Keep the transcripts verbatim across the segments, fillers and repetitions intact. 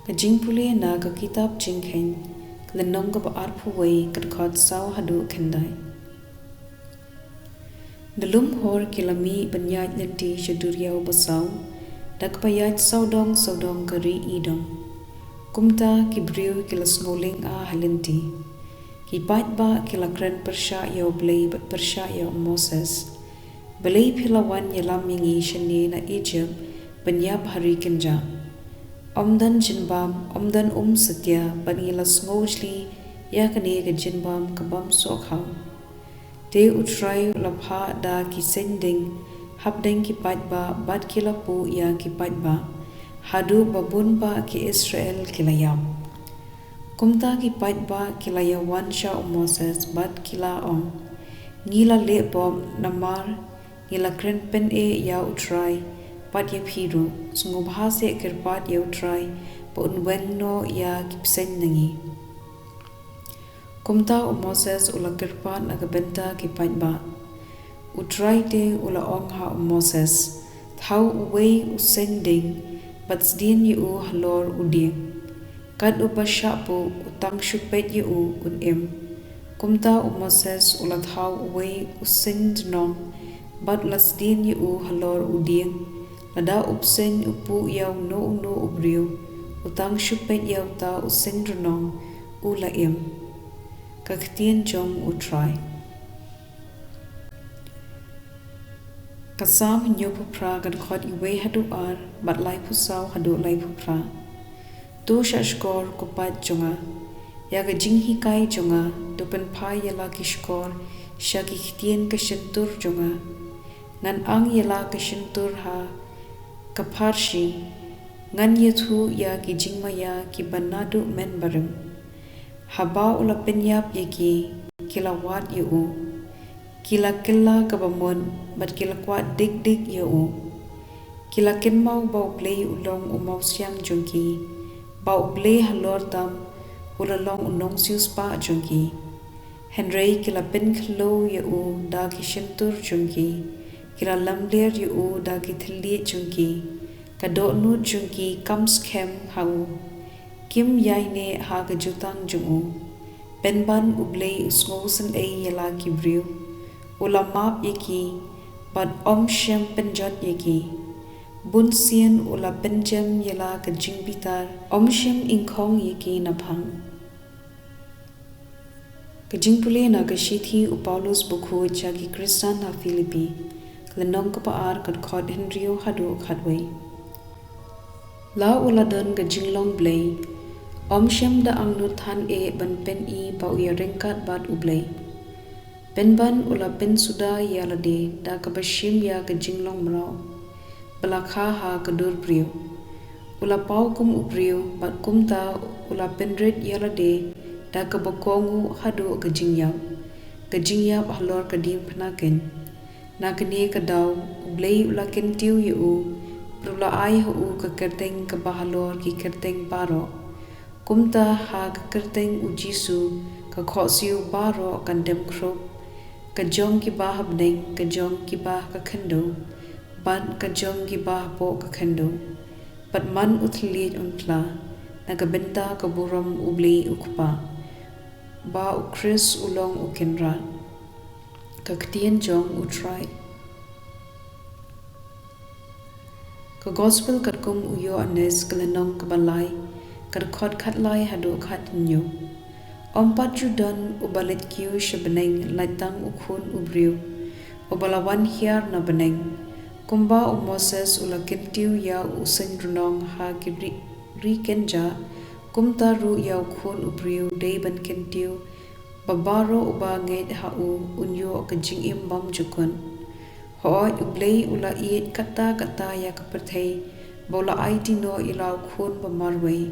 Ka jingpule na ka kitab Jingkheiñ, ka lynnong kaba arphew wei, ka dkhot saw haduh khyndai. Na lum hor ki la mih ban ïaid lynti sha duriaw basaw, da kaba ïaid sawdong sawdong ka ri Edom. Kumta ki briew ki la sngewlyngngoh ha lynti. Ki paidbah ki la kren pyrshah ïa U Blei bad pyrshah ïa u Moses. Balei phi la wan ïalam ïa ngi shane na Ijipt ban ïap ha ri kynjah? Ym don jingbam, ym don um satia, bad ngi la sngewjli ïa kane ka jingbam ka bym sohkhaw. Te U Trai u la phah da ki seiñ ding hapdeng ki paidbah bad ki la puh ïa ki paidbah, haduh ba bun bah ki Israel ki la ïap. Kumta ki paidbah ki la ïawan sha u Moses bad ki la ong, ngi la leh bom namar ngi la kren pyneh ïa U Trai bad ïa phi ruh. Sngewbha seh kyrpad ïa U Trai ba un weng noh ïa ki bseiñ na ngi. Kumta u Moses u la kyrpad na ka bynta ki paidbah. U Trai te u la ong ha u Moses, thaw uwei u seiñ ding bad sdien ïa u halor u dieng. Kat uba shah puh, u tang shu peit ïa u un im. Kumta u Moses u la thaw uwei u seiñ dnong bad u la sdien ïa u halor u dieng. Lada u bseiñ u puh ïa uno uno u briew, u tang shu peit ïa uta u seiñ dnong, u la im. Ka ktien jong U Trai. Ka Salm hynñiewphew phra, ka dkhot uwei haduh ar bad laiphew saw haduh laiphew phra. To shahshkor, ko paid jong nga, ïa ka jinghikai jong nga, to pynphai ïa la ki shkor sha ki ktien ka shyntur jong nga. Ngan ang ïa la ka shyntur ha ka pharshi, ngan ïathuh ïa ki jingmaïa kiba naduh mynbarim. Haba u la pynïap ïa ki, ki la wad ïa u. Ki la kylla kaba mut bad ki la kwah dik dik ïa u. Ki la kynmaw ba U Blei u long u mawsiang jong ki, ba U Blei halor tam u la long u nongsiewspah jong ki. Hynrei ki la pynkhyndew ïa u da ki shyntur jong ki, ki la lamler ïa u da ki thylliej jong ki. Ka dohnud jong ki kam skhem ha u, kim ïaineh ha ka jutang jong u. Pynban U Blei u sngewsynei ïa la ki briew, u la map ïa ki, bad ym shym pynjot ïa ki. Bun sien u la pynjem ïa la ka jingbitar, ym shym ingkhong ïa ki naphang. Ka jingpule na ka shithi u Paulus bakhuid sha ki Khristan ha Philippi, ka lynnong kaba ar, ka dkhot hynriew haduh khatwei. La u la don ka jinglong Blei, ym shym da angnud than eh ban pyni ba u ïaryngkat bad U Blei. Pynban u la pynsuda ïa lade da kaba shim ïa ka jinglong mraw ba la kha ha ka dur briew. U la paw kum u briew, bad kumta u la pynrit ïa lade da kaba kohnguh haduh ka jingïap, ka jingïap halor ka diengphna keiñ. Na kane ka daw U Blei u la kyntiew ïa u, bad u la ai ha u ka kyrteng kaba halor ki kyrteng baroh. Kumta ha ka kyrteng U Jisu ka khohsiew baroh kan dem khrup, ka jong kiba ha bneng, ka jong kiba ha ka khyndew, bad ka jong kiba hapoh ka khyndew. Bad man u thylliej un phla na ka bynta ka burom U Blei U Kpa, ba U Khrist u long U Kynrad. Ka ktien jong U Trai. Ka Gospel katkum u Ïoannis, ka lynnong kaba lai, ka dkhot khatlai haduh khathynñiew. Ym pat ju don uba leit kiew sha bneng, lait tang U Khun u briew, uba la wan hiar na bneng. Kumba u Moses u la kyntiew ïa u seng rnong ha ki ri, ri kynjah, kumta ruh ïa U Khun u briew dei ban kyntiew, ba baroh uba ngeit ha u un ïoh ka jingim bymjukut. Hooid, U Blei u la ïeit katta katta ïa ka pyrthei, ba u la aiti noh ïa la U Khun ba marwei,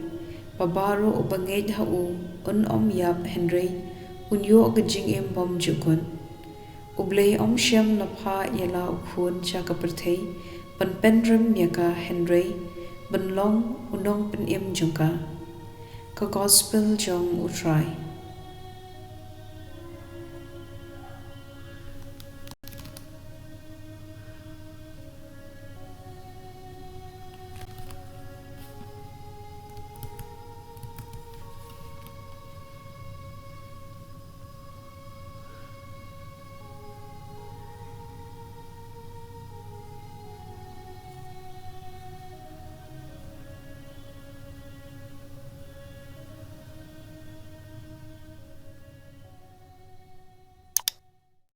ba baroh uba ngeit ha u un ym ïap, hynrei un ïoh ka jingim bymjukut. U Blei ym shym la phah ïa la U Khun sha ka pyrthei ban pynrem ïa ka, hynrei ban long u nongpynim jong ka. Ka Gospel jong U Trai.